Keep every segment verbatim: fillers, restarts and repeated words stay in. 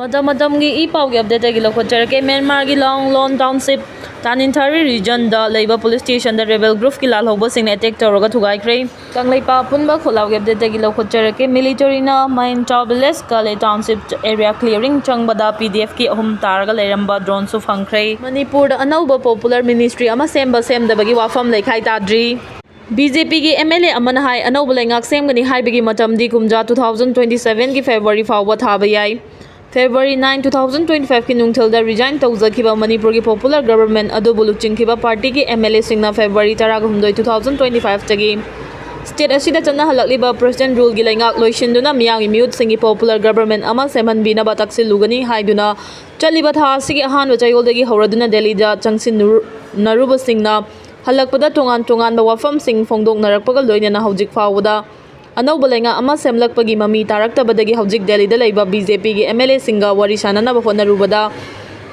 ꯃꯇꯝ ꯃꯇꯝꯒꯤ ꯏ ꯄꯥꯎꯒꯤ ꯑꯞꯗꯦꯠꯇꯒꯤ ꯂꯧꯈꯠꯆꯔꯛꯀꯦ꯫ ꯃ꯭ꯌꯥꯟꯃꯥꯔꯒꯤ ꯂꯥꯡꯂꯣꯟ ꯇꯥꯎꯟꯁꯤꯞ ꯇꯥꯅꯤꯟꯊꯥꯔꯤ ꯔꯤꯖꯟꯗ ꯂꯩꯕ ꯄꯨꯂꯤꯁ ꯁ꯭ꯇꯦꯁꯟꯗ ꯔꯦꯕꯦꯜ ꯒ꯭ꯔꯨꯞꯀꯤ ꯂꯥꯜꯍꯧꯕꯁꯤꯡꯅ ꯑꯦꯇꯦꯛ ꯇꯧꯔꯒ ꯊꯨꯒꯥꯏꯈ꯭ꯔꯦ꯫ ꯀꯪꯂꯩꯄꯥꯛ ꯑꯄꯨꯟꯕ ꯈꯣꯜꯂꯥꯎꯒꯤ ꯑꯞꯗꯦꯠꯇꯒꯤ ꯂꯧꯈꯠꯆꯔꯛꯀꯦ꯫ ꯃꯤꯂꯤꯇꯔꯤꯅ ꯃꯥꯏꯟꯇꯥꯎ ꯚꯤꯂꯦꯖ ꯀꯂꯦ ꯇꯥꯎꯟꯁꯤꯞ ꯑꯦꯔꯤꯌꯥ ꯀ꯭ꯂꯤꯌꯔꯤꯡ ꯆꯪꯕꯗ ꯄꯤ ꯗꯤ ꯑꯦꯐꯀꯤ ꯑꯍꯨꯝ ꯇꯥꯔꯒ ꯂꯩꯔꯝꯕ ꯗ꯭ꯔꯣꯟꯁꯨ ꯐꯪꯈ꯭ꯔꯦ꯫ ꯃꯅꯤꯄꯨꯔꯗ ꯑꯅꯧꯕ ꯄꯣꯄꯨꯂꯔ ꯃꯤꯅꯤꯁꯇ꯭ꯔꯤ ꯑꯃ ꯁꯦꯝꯕ ꯁꯦꯝꯗꯕꯒꯤ ꯋꯥꯐꯝ ꯂꯩꯈꯥꯏ ꯇꯥꯗ꯭ꯔꯤ꯫ ꯕꯤ ꯖꯦ ꯄꯤꯒꯤ ꯑꯦꯝ ꯑꯦꯜ ꯑꯦ ꯑꯃꯅ ꯍꯥꯏ, ꯑꯅꯧꯕ ꯂꯩꯉꯥꯛ ꯁꯦꯝꯒꯅꯤ ꯍꯥꯏꯕꯒꯤ ꯃꯇꯝꯗꯤ ꯀꯨꯝꯖꯥ two thousand twenty sevenꯒꯤ ꯐꯦꯕ꯭ꯔꯨꯋꯥꯔꯤ ꯐꯥꯎꯕ ꯊꯥꯕ ꯌꯥꯏ꯫ February nine, two thousand twenty fiveꯀꯤ ꯅꯨꯡꯊꯤꯜꯗ ꯔꯤꯖꯥꯏꯟ ꯇꯧꯖꯈꯤꯕ ꯃꯅꯤꯄꯨꯔꯒꯤ ꯄꯣꯄꯨꯂꯔ ꯒꯕꯔꯟꯃꯦꯟꯠ ꯑꯗꯨꯕꯨ ꯂꯨꯆꯤꯡꯈꯤꯕ ꯄꯥꯔꯇꯤꯒꯤ ꯑꯦꯝ ꯑꯦꯜ ꯑꯦꯁꯤꯡꯅ ꯐꯦꯕ꯭ꯔꯨꯋꯥꯔꯤ ꯇꯔꯥꯍꯨꯝꯗꯣꯏ, two thousand twenty fiveꯇꯒꯤ ꯁ꯭ꯇꯦꯠ ꯑꯁꯤꯗ ꯆꯠꯅꯍꯜꯂꯛꯂꯤꯕ ꯄ꯭ꯔꯦꯁꯤꯗꯦꯟꯠ ꯔꯨꯜꯒꯤ ꯂꯩꯉꯥꯛ ꯂꯣꯏꯁꯤꯟꯗꯨꯅ ꯃꯤꯌꯥꯝꯒꯤ ꯃꯤꯍꯨꯠꯁꯤꯡꯒꯤ ꯄꯣꯄꯨꯂꯔ ꯒꯕꯔꯟꯃꯦꯟꯠ ꯑꯃ ꯁꯦꯝꯍꯟꯕꯤꯅꯕ ꯇꯛꯁꯤꯜꯂꯨꯒꯅꯤ ꯍꯥꯏꯗꯨꯅ ꯆꯠꯂꯤꯕ ꯊꯥ ꯑꯁꯤꯒꯤ ꯑꯍꯥꯟꯕ ꯆꯌꯣꯜꯗꯒꯤ ꯍꯧꯔꯗꯨꯅ ꯗꯦꯜꯂꯤꯗ ꯆꯪꯁꯤꯟꯅꯔꯨꯕꯁꯤꯡꯅ ꯍꯜꯂꯛꯄꯗ ꯇꯣꯉꯥꯟ ꯇꯣꯉꯥꯟꯕ ꯋꯥꯐꯝꯁꯤꯡ ꯐꯣꯡꯗꯣꯛꯅꯔꯛꯄꯒ ꯂꯣꯏꯅꯅ ꯍꯧꯖꯤꯛ ꯐꯥꯎꯕꯗ ꯑꯅꯧꯕ ꯂꯩꯉꯥꯛ ꯑꯃ ꯁꯦꯝꯂꯛꯄꯒꯤ ꯃꯃꯤ ꯇꯥꯔꯛꯇꯕꯗꯒꯤ ꯍꯧꯖꯤꯛ ꯗꯦꯜꯂꯤꯗ ꯂꯩꯕ ꯕꯤ ꯖꯦ ꯄꯤꯒꯤ ꯑꯦꯝ ꯑꯦꯜ ꯑꯦꯁꯤꯡꯒ ꯋꯥꯔꯤ ꯁꯥꯅꯅꯕ ꯍꯣꯠꯅꯔꯨꯕꯗ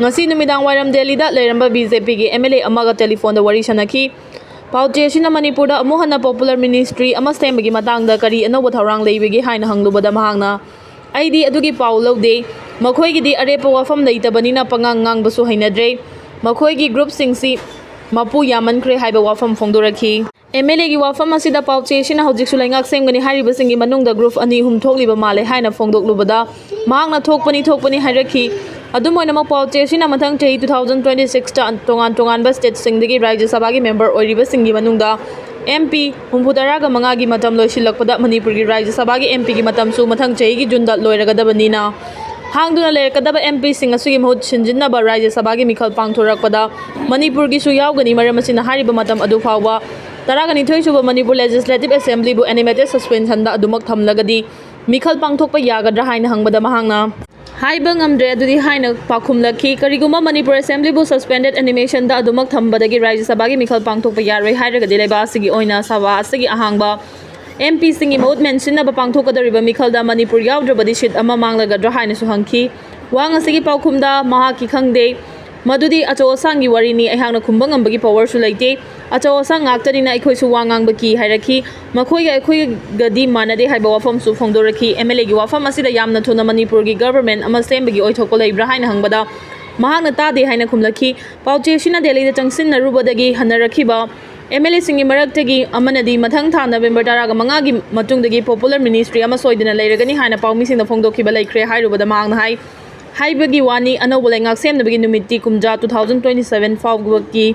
ꯉꯁꯤ ꯅꯨꯃꯤꯗꯥꯡ ꯋꯥꯏꯔꯝ ꯗꯦꯜꯂꯤꯗ ꯂꯩꯔꯝꯕ ꯕꯤ ꯖꯦ ꯄꯤꯒꯤ ꯑꯦꯝ ꯑꯦꯜ ꯑꯦ ꯑꯃꯒ ꯇꯦꯂꯤꯐꯣꯟꯗ ꯋꯥꯔꯤ ꯁꯥꯅꯈꯤ꯫ ꯄꯥꯎꯆꯦ ꯑꯁꯤꯅ ꯃꯅꯤꯄꯨꯔꯗ ꯑꯃꯨꯛ ꯍꯟꯅ ꯄꯣꯄꯨꯂꯔ ꯃꯤꯅꯤꯁꯇ꯭ꯔꯤ ꯑꯃ ꯁꯦꯝꯕꯒꯤ ꯃꯇꯥꯡꯗ ꯀꯔꯤ ꯑꯅꯧꯕ ꯊꯧꯔꯥꯡ ꯂꯩꯕꯒꯦ ꯍꯥꯏꯅ ꯍꯪꯂꯨꯕꯗ ꯃꯍꯥꯛꯅ, "ꯑꯩꯗꯤ ꯑꯗꯨꯒꯤ ꯄꯥꯎ ꯂꯧꯗꯦ꯫ ꯃꯈꯣꯏꯒꯤꯗꯤ ꯑꯔꯦꯞꯄ ꯋꯥꯐꯝ ꯂꯩꯇꯕꯅꯤꯅ ꯄꯉꯥꯡ ꯉꯥꯡꯕꯁꯨ ꯍꯩꯅꯗ꯭ꯔꯦ꯫ ꯃꯈꯣꯏꯒꯤ ꯒ꯭ꯔꯨꯞꯁꯤꯡꯁꯤ ꯃꯄꯨ ꯌꯥꯝꯃꯟꯈ꯭ꯔꯦ" ꯍꯥꯏꯕ ꯋꯥꯐꯝ ꯐꯣꯡꯗꯣꯔꯛꯈꯤ꯫ ꯑꯦꯝ ꯑꯦꯜ ꯑꯦꯒꯤ ꯋꯥꯐꯝ ꯑꯁꯤꯗ ꯄꯥꯎꯆꯦ ꯑꯁꯤꯅ ꯍꯧꯖꯤꯛꯁꯨ ꯂꯩꯉꯥꯛ ꯁꯦꯝꯒꯅꯤ ꯍꯥꯏꯔꯤꯕꯁꯤꯡꯒꯤ ꯃꯅꯨꯡꯗ ꯒ꯭ꯔꯨꯞ ꯑꯅꯤ ꯑꯍꯨꯝ ꯊꯣꯛꯂꯤꯕ ꯃꯥꯜꯂꯦ ꯍꯥꯏꯅ ꯐꯣꯡꯗꯣꯛꯂꯨꯕꯗ ꯃꯍꯥꯛꯅ ꯊꯣꯛꯄꯅꯤ, ꯊꯣꯛꯄꯅꯤ ꯍꯥꯏꯔꯛꯈꯤ꯫ ꯑꯗꯨꯝ ꯑꯣꯏꯅꯃꯛ ꯄꯥꯎꯆꯦ ꯑꯁꯤꯅ ꯃꯊꯪ ꯆꯍꯤ two thousand twenty sixꯇ ꯇꯣꯉꯥꯟ ꯇꯣꯉꯥꯟꯕ ꯁ꯭ꯇꯦꯠꯁꯤꯡꯗꯒꯤ ꯔꯥꯖ꯭ꯌ ꯁꯚꯥꯒꯤ ꯃꯦꯝꯕꯔ ꯑꯣꯏꯔꯤꯕꯁꯤꯡꯒꯤ ꯃꯅꯨꯡꯗ ꯑꯦꯝ ꯄꯤ ꯍꯨꯝꯐꯨꯇꯔꯥꯒ ꯃꯉꯥꯒꯤ ꯃꯇꯝ ꯂꯣꯏꯁꯤꯜꯂꯛꯄꯗ ꯃꯅꯤꯄꯨꯔꯒꯤ ꯔꯥꯖ꯭ꯌ ꯁꯚꯥꯒꯤ ꯑꯦꯝ ꯄꯤꯒꯤ ꯃꯇꯝꯁꯨ ꯃꯊꯪ ꯆꯍꯤꯒꯤ ꯖꯨꯟꯗ ꯂꯣꯏꯔꯒꯗꯕꯅꯤꯅ ꯍꯥꯡꯗꯨꯅ ꯂꯩꯔꯛꯀꯗꯕ ꯑꯦꯝ ꯄꯤꯁꯤꯡ ꯑꯁꯤꯒꯤ ꯃꯍꯨꯠ ꯁꯤꯟꯖꯤꯟꯅꯕ ꯔꯥꯖ꯭ꯌ ꯁꯚꯥꯒꯤ ꯃꯤꯈꯜ ꯄꯥꯡꯊꯣꯔꯛꯄꯗ ꯃꯅꯤꯄꯨꯔꯒꯤꯁꯨ ꯌꯥꯎꯒꯅꯤ꯫ ꯃꯔꯝ ꯑꯁꯤꯅ ꯍꯥꯏꯔꯤꯕ ꯃꯇꯝ ꯑꯗꯨ ꯐꯥꯎꯕ ꯇꯔꯥꯒ ꯅꯤꯊꯣꯏ ꯁꯨꯕ ꯃꯅꯤꯄꯨꯔ ꯂꯦꯖꯤꯁꯂꯦꯇꯤꯚ ꯑꯦꯁꯦꯝꯕ꯭ꯂꯤꯕꯨ ꯑꯦꯅꯤꯃꯦꯇꯦꯗ ꯁꯁꯄꯦꯟꯁꯟꯗ ꯑꯗꯨꯃꯛ ꯊꯝꯂꯒꯗꯤ ꯃꯤꯈꯜ ꯄꯥꯡꯊꯣꯛꯄ ꯌꯥꯒꯗ꯭ꯔꯥ ꯍꯥꯏꯅ ꯍꯪꯕꯗ ꯃꯍꯥꯛꯅ, "ꯍꯥꯏꯕ ꯉꯝꯗ꯭ꯔꯦ ꯑꯗꯨꯗꯤ" ꯍꯥꯏꯅ ꯄꯥꯎꯈꯨꯝꯂꯛꯈꯤ꯫ ꯀꯔꯤꯒꯨꯝꯕ ꯃꯅꯤꯄꯨꯔ ꯑꯦꯁꯦꯝꯕ꯭ꯂꯤꯕꯨ ꯁꯁꯄꯦꯟꯗꯦꯗ ꯑꯦꯅꯤꯃꯦꯁꯟꯗ ꯑꯗꯨꯃꯛ ꯊꯝꯕꯗꯒꯤ ꯔꯥꯖ꯭ꯌ ꯁꯚꯥꯒꯤ ꯃꯤꯈꯜ ꯄꯥꯡꯊꯣꯛꯄ ꯌꯥꯔꯣꯏ ꯍꯥꯏꯔꯒꯗꯤ ꯂꯩꯕꯥꯛ ꯑꯁꯤꯒꯤ ꯑꯣꯏꯅ ꯁꯚꯥ ꯑꯁꯤꯒꯤ ꯑꯍꯥꯡꯕ ꯑꯦꯝ ꯄꯤꯁꯤꯡꯒꯤ ꯃꯍꯨꯠ ꯃꯦꯟꯁꯤꯟꯅꯕ ꯄꯥꯡꯊꯣꯛꯀꯗꯧꯔꯤꯕ ꯃꯤꯈꯜꯗ ꯃꯅꯤꯄꯨꯔ ꯌꯥꯎꯗ꯭ꯔꯕꯗꯤ ꯁꯤꯠ ꯑꯃ ꯃꯥꯡꯂꯒꯗ꯭ꯔꯥ ꯍꯥꯏꯅꯁꯨ ꯍꯪꯈꯤ꯫ ꯋꯥꯍꯪ ꯑꯁꯤꯒꯤ ꯄꯥꯎꯈꯨꯝꯗ ꯃꯍꯥꯛꯀꯤ ꯈꯪꯗꯦ, "ꯃꯗꯨꯗꯤ ꯑꯆꯧ ꯑꯁꯥꯡꯒꯤ ꯋꯥꯔꯤꯅꯤ, ꯑꯩꯍꯥꯛꯅ ꯈꯨꯝꯕ ꯉꯝꯕꯒꯤ ꯄꯋꯥꯔꯁꯨ ꯂꯩꯇꯦ꯫ ꯑꯆꯧ ꯑꯁꯥꯡ ꯉꯥꯛꯇꯅꯤꯅ ꯑꯩꯈꯣꯏꯁꯨ ꯋꯥ ꯉꯥꯡꯕ ꯀꯤ" ꯍꯥꯏꯔꯛꯈꯤ꯫ "ꯃꯈꯣꯏꯒ ꯑꯩꯈꯣꯏꯒꯗꯤ ꯃꯥꯟꯅꯗꯦ" ꯍꯥꯏꯕ ꯋꯥꯐꯝꯁꯨ ꯐꯣꯡꯗꯣꯔꯛꯈꯤ꯫ ꯑꯦꯝ ꯑꯦꯜ ꯑꯦꯒꯤ ꯋꯥꯐꯝ ꯑꯁꯤꯗ ꯌꯥꯝꯅ ꯊꯨꯅ ꯃꯅꯤꯄꯨꯔꯒꯤ ꯒꯚꯔꯟꯃꯦꯟꯠ ꯑꯃ ꯁꯦꯝꯕꯒꯤ ꯑꯣꯏꯊꯣꯛꯄ ꯂꯩꯕ꯭ꯔꯥ ꯍꯥꯏꯅ ꯍꯪꯕꯗ ꯃꯍꯥꯛꯅ ꯇꯥꯗꯦ ꯍꯥꯏꯅ ꯈꯨꯝꯂꯛꯈꯤ꯫ ꯄꯥꯎꯆꯦ ꯑꯁꯤꯅ ꯗꯦꯜꯂꯤꯗ ꯆꯪꯁꯤꯟꯅꯔꯨꯕꯗꯒꯤ ꯍꯟꯅꯔꯛꯈꯤꯕ ꯑꯦꯝ ꯑꯦꯜ ꯑꯦꯁꯤꯡꯒꯤ ꯃꯔꯛꯇꯒꯤ ꯑꯃꯅꯗꯤ ꯃꯊꯪ ꯊꯥ ꯅꯕꯦꯝꯕꯔ ꯇꯔꯥꯒ ꯃꯉꯥꯒꯤ ꯃꯇꯨꯡꯗꯒꯤ ꯄꯣꯄꯨꯂꯔ ꯃꯤꯅꯤꯁꯇ꯭ꯔꯤ ꯑꯃ ꯁꯣꯏꯗꯅ ꯂꯩꯔꯒꯅꯤ ꯍꯥꯏꯅ ꯄꯥꯎꯃꯤꯁꯤꯡꯗ ꯐꯣꯡꯗꯣꯛꯈꯤꯕ ꯂꯩꯈ꯭ꯔꯦ ꯍꯥꯏꯔꯨꯕꯗ ꯃꯍꯥꯛꯅ ꯍꯥꯏ, ꯍꯥꯏꯕꯒꯤ ꯋꯥꯅꯤ, ꯑꯅꯧꯕ ꯂꯩꯉꯥꯛ ꯁꯦꯝꯅꯕꯒꯤ ꯅꯨꯃꯤꯠꯇꯤ ꯀꯨꯝꯖꯥ two thousand twenty seven ꯐꯥꯎꯕꯒꯤ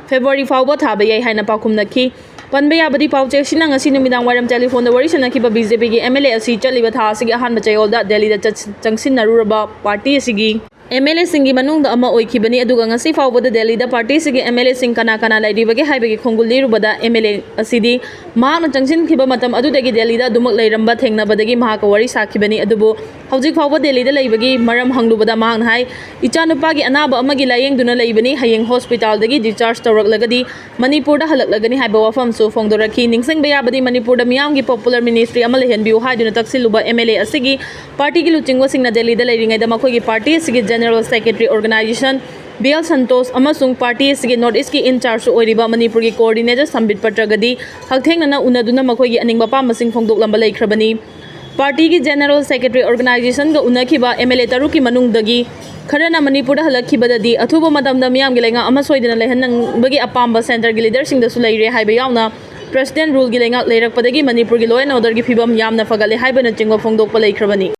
ꯐꯦꯕ꯭ꯔꯨꯋꯥꯔꯤ ꯐꯥꯎꯕ ꯊꯥꯕ ꯌꯥꯏ ꯍꯥꯏꯅ ꯄꯥꯎꯈꯨꯝꯅꯈꯤ꯫ ꯄꯟꯕ ꯌꯥꯕꯗꯤ, ꯄꯥꯎꯆꯦ ꯑꯁꯤꯅ ꯉꯁꯤ ꯅꯨꯃꯤꯗꯥꯡ ꯋꯥꯏꯔꯝ ꯇꯦꯂꯤꯐꯣꯟꯗ ꯋꯥꯔꯤ ꯁꯥꯟꯅꯈꯤꯕ ꯕꯤ ꯖꯦ ꯄꯤꯒꯤ ꯑꯦꯝ ꯑꯦꯜ ꯑꯦ ꯑꯁꯤ ꯆꯠꯂꯤꯕ ꯊꯥ ꯑꯁꯤꯒꯤ ꯑꯍꯥꯟꯕ ꯆꯌꯣꯜꯗ ꯗꯦꯜꯂꯤꯗ ꯆꯠ-, ꯆꯪꯁꯤꯟꯅꯔꯨꯔꯕ ꯄꯥꯔꯇꯤ ꯑꯁꯤꯒꯤ ꯑꯦꯝ ꯑꯦꯜ ꯑꯦꯁꯤꯡꯒꯤ ꯃꯅꯨꯡꯗ ꯑꯃ ꯑꯣꯏꯈꯤꯕꯅꯤ꯫ ꯑꯗꯨꯒ ꯉꯁꯤ ꯐꯥꯎꯕꯗ ꯗꯦꯜꯂꯤꯗ ꯄꯥꯔꯇꯤ ꯑꯁꯤꯒꯤ ꯑꯦꯝ ꯑꯦꯜ ꯑꯦꯁꯤꯡ ꯀꯅꯥ ꯀꯅꯥ ꯂꯩꯔꯤꯕꯒꯦ ꯍꯥꯏꯕꯒꯤ ꯈꯣꯡꯒꯨꯜ ꯂꯤꯔꯨꯕꯗ ꯑꯦꯝ ꯑꯦꯜ ꯑꯦ ꯑꯁꯤꯗꯤ ꯃꯍꯥꯛꯅ ꯆꯪꯁꯤꯟꯈꯤꯕ ꯃꯇꯝ ꯑꯗꯨꯗꯒꯤ ꯗꯦꯜꯂꯤꯗ ꯑꯗꯨꯃꯛ ꯂꯩꯔꯝꯕ ꯊꯦꯡꯅꯕꯗꯒꯤ ꯃꯍꯥꯛꯀ ꯋꯥꯔꯤ ꯁꯥꯈꯤꯕꯅꯤ꯫ ꯑꯗꯨꯕꯨ ꯍꯧꯖꯤꯛ ꯐꯥꯎꯕ ꯗꯦꯜꯂꯤꯗ ꯂꯩꯕꯒꯤ ꯃꯔꯝ ꯍꯪꯂꯨꯕꯗ ꯃꯍꯥꯛꯅ ꯍꯥꯏ, "ꯏꯆꯥꯅꯨꯄꯥꯒꯤ ꯑꯅꯥꯕ ꯑꯃꯒꯤ ꯂꯥꯌꯦꯡꯗꯨꯅ ꯂꯩꯕꯅꯤ, ꯍꯌꯦꯡ ꯍꯣꯁꯄꯤꯇꯥꯜꯗꯒꯤ ꯗꯤꯁꯆꯥꯔꯖ ꯇꯧꯔꯛꯂꯒꯗꯤ ꯃꯅꯤꯄꯨꯔꯗ ꯍꯜꯂꯛꯂꯒꯅꯤ" ꯍꯥꯏꯕ ꯋꯥꯐꯝꯁꯨ ꯐꯣꯡꯗꯣꯔꯛꯈꯤ꯫ ꯅꯤꯡꯁꯤꯡꯕ ꯌꯥꯕꯗꯤ, ꯃꯅꯤꯄꯨꯔꯗ ꯃꯤꯌꯥꯝꯒꯤ ꯄꯣꯄꯨꯂꯔ ꯃꯤꯅꯤꯁꯇ꯭ꯔꯤ ꯑꯃ ꯂꯩꯍꯟꯕꯤꯌꯨ ꯍꯥꯏꯗꯨꯅ ꯇꯛꯁꯤꯜꯂꯨꯕ ꯑꯦꯝ ꯑꯦꯜ ꯑꯦ ꯑꯁꯤꯒꯤ ꯄꯥꯔꯇꯤꯒꯤ ꯂꯨꯆꯤꯡꯕꯁꯤꯡꯅ ꯗꯦꯜꯂꯤꯗ ꯂꯩꯔꯤꯉꯩꯗ ꯃꯈꯣꯏꯒꯤ ꯄꯥꯔꯇꯤ ꯑꯁꯤꯒꯤ general secretary organisation B L Santosh ꯑꯃꯁꯨꯡ ꯄꯥꯔꯇꯤ ꯑꯁꯤꯒꯤ ꯅꯣꯔꯠ ꯏꯁꯀꯤ ꯏꯟꯆꯥꯔꯖꯁꯨ ꯑꯣꯏꯔꯤꯕ ꯃꯅꯤꯄꯨꯔꯒꯤ ꯀꯣꯑꯣꯔꯗꯤꯅꯦꯇꯔ ꯁꯝꯕꯤꯠ ꯄꯇ꯭ꯔꯒꯗꯤ ꯍꯛꯊꯦꯡꯅꯅ ꯎꯅꯗꯨꯅ ꯃꯈꯣꯏꯒꯤ ꯑꯅꯤꯡꯕ ꯑꯄꯥꯝꯕꯁꯤꯡ ꯐꯣꯡꯗꯣꯛꯂꯝꯕ ꯂꯩꯈ꯭ꯔꯕꯅꯤ꯫ ꯄꯥꯔꯇꯤꯒꯤ ꯖꯦꯅꯔꯦꯜ ꯁꯦꯀ꯭ꯔꯦꯇꯔꯤ ꯑꯣꯔꯒꯅꯥꯏꯖꯦꯁꯟꯒ ꯎꯅꯈꯤꯕ ꯑꯦꯝ ꯑꯦꯜ ꯑꯦ ꯇꯔꯨꯛꯀꯤ ꯃꯅꯨꯡꯗꯒꯤ ꯈꯔꯅ ꯃꯅꯤꯄꯨꯔꯗ ꯍꯜꯂꯛꯈꯤꯕꯗꯗꯤ ꯑꯊꯨꯕ ꯃꯇꯝꯗ ꯃꯤꯌꯥꯝꯒꯤ ꯂꯩꯉꯥꯛ ꯑꯃ ꯁꯣꯏꯗꯅ ꯂꯩꯍꯟꯅꯤꯡꯕꯒꯤ ꯑꯄꯥꯝꯕ ꯁꯦꯟꯇꯔꯒꯤ ꯂꯤꯗꯔꯁꯤꯡꯗꯁꯨ ꯂꯩꯔꯦ ꯍꯥꯏꯕ ꯌꯥꯎꯅ ꯄ꯭ꯔꯦꯁꯤꯗꯦꯟꯠ ꯔꯨꯜꯒꯤ ꯂꯩꯉꯥꯛ ꯂꯩꯔꯛꯄꯗꯒꯤ ꯃꯅꯤꯄꯨꯔꯒꯤ ꯂꯣ ꯑꯦꯟ ꯑꯣꯔꯗꯔꯒꯤ ꯐꯤꯕꯝ ꯌꯥꯝꯅ ꯐꯒꯠꯂꯦ ꯍꯥꯏꯕꯅꯆꯤꯡꯕ ꯐꯣꯡꯗꯣꯛꯄ ꯂꯩꯈ꯭ꯔꯕꯅꯤ꯫